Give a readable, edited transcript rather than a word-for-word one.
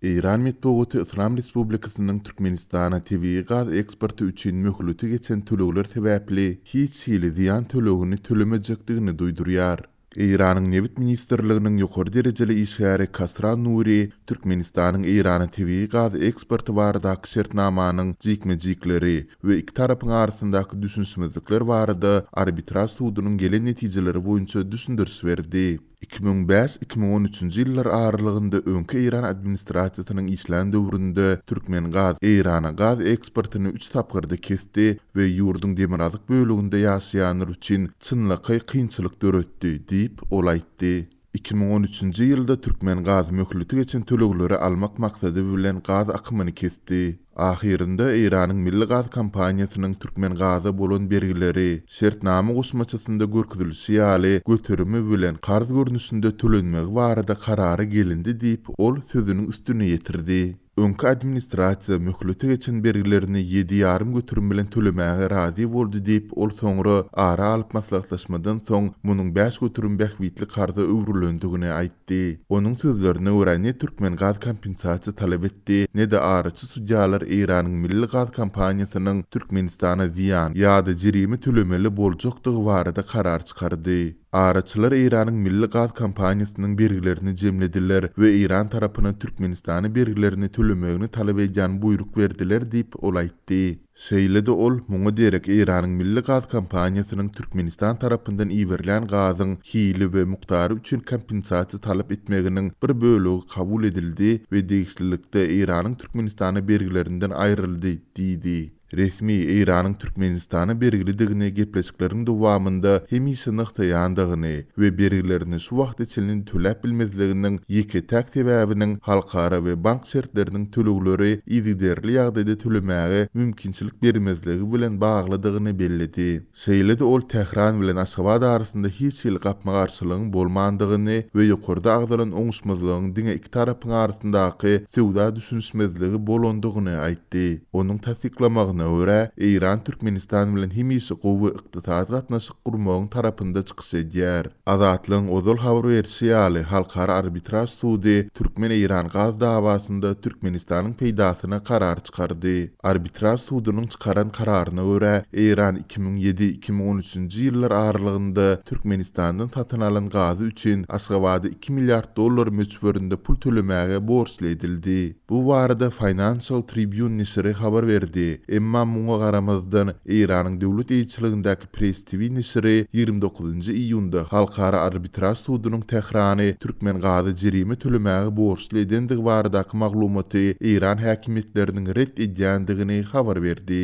Eýran metbugaty Yslam Respublikasynyň Türkmenistana tebigy gaz eksporty üçin möhleti geçen tölegler sebäpli hiç hili zyýan tölegini tölemejekdigini duýdurýar. Eýranyň Nebit ministrliginiň ýokary derejeli işgäri Kasra Nuri Türkmenistanyň Eýrana tebigy gaz eksporty baradaky şertnamanyň jikme-jikleri we iki tarapyň arasyndaky düşünişmezlikler barada arbitraž sudunyň gelen netijeleri boýunça düşündiriş berdi. 2005, 2013-nji ýyllar aralygynda öňki eýran administrasiýasynyň işlän döwründe Türkmengaz Eýrana gaz eksportyny üç tapgyrda kesdi we ýurduň demirgazyk böleginde ýaşaýanlar üçin çynlakaý kynçylyk döretdi diýip, ol aýtdy. 2013-nji ýylda Türkmengaz möhleti geçen tölegleri almak maksady bilen gaz akymyny kesdi. Ahyrynda Eýranyň milli gaz kompaniýasynyň Türkmengaza bolan bergileri, şertnama goşmaçasynda görkezilişi ýaly, göterimi bilen karz görnüşinde tölenmegi barada karara gelindi diýip, ol sözüniň üstüni ýetirdi. Öňki administrasiýa möhleti geçen bergilerini 7,5% bilen tölemäge razy boldy diýip, ol soňra ara alyp maslahatlaşmadan soň munuň 5% bähbitli karza öwrülendigini aýtdy. Onuň sözlerine görä, ne Türkmengaz kompensasiýa talap etdi, ne-de araçy sudýalar Eýranyň milli gaz kompaniýasynyň Türkmenistana zyýan ýa-da jerime tölemeli boljakdygy barada karar çykardy. Araçylar Eýranyň milli gaz kompaniýasynyň bergilerini jemlediler we eýran tarapyna Türkmenistana bergilerini tölemegini talap edýän buýruk berdiler diýip, ol aýtdy. Şeýle-de ol, muňa derek Eýranyň milli gaz kompaniýasynyň Türkmenistan tarapyndan iberilýän gazyň hili we mukdary üçin kompensasiýa talap etmeginiň bir bölegi kabul edildi we degişlilikde Eýranyň Türkmenistana bergilerinden aýryldy diýdi. Resmi Eýranyň Türkmenistana bergilidigini gepleşikleriň dowamynda hemişe nygtaýandygyny we bergilerini şu wagta çenli töläp bilmezliginiň ýeke-täk sebäbiniň halkara we bank şertleriniň tölegleri yzygiderli ýagdaýda tölemäge mümkinçilik bermezligi bilen baglydygyny belledi. Şeýle-de ol Tähran bilen Aşgabat arasynda hiç hili gapma-garşylygyň bolmandygyny we ýokarda agzalan oňuşmazlygyň diňe iki tarapyň arasyndaky söwda düşünişmezligi bolandygyny aýtdy. Onuň tassyklamagyna görä, Eýran Türkmenistan bilen hemişe gowy ykdysady gatnaşyk gurmagyň tarapynda çykyş edýär. Azatlygyň ozal habar berşi ýaly, Halkara arbitraž sudy türkmen-eýran gaz dawasynda Türkmenistanyň peýdasyna karar çykardy. Arbitraž sudunyň çykaran kararyna görä, Eýran 2007, 2013-nji ýyllar aralygynda Türkmenistandan satyn alan gazy üçin Aşgabada iki milliard dollar möçberinde pul tölemäge borçly edildi. Bu barada Financial Tribune neşiri habar berdi. Emma muňa garamazdan, Eýranyň döwlet eýeçiligindäki Press TV neşiri 29-njy iýunda Halkara arbitraž sudunyň Tährany Türkmengaza jerime tölemäge borçly edendigi baradaky maglumaty eýran häkimiýetleriniň ret edýändigini habar berdi.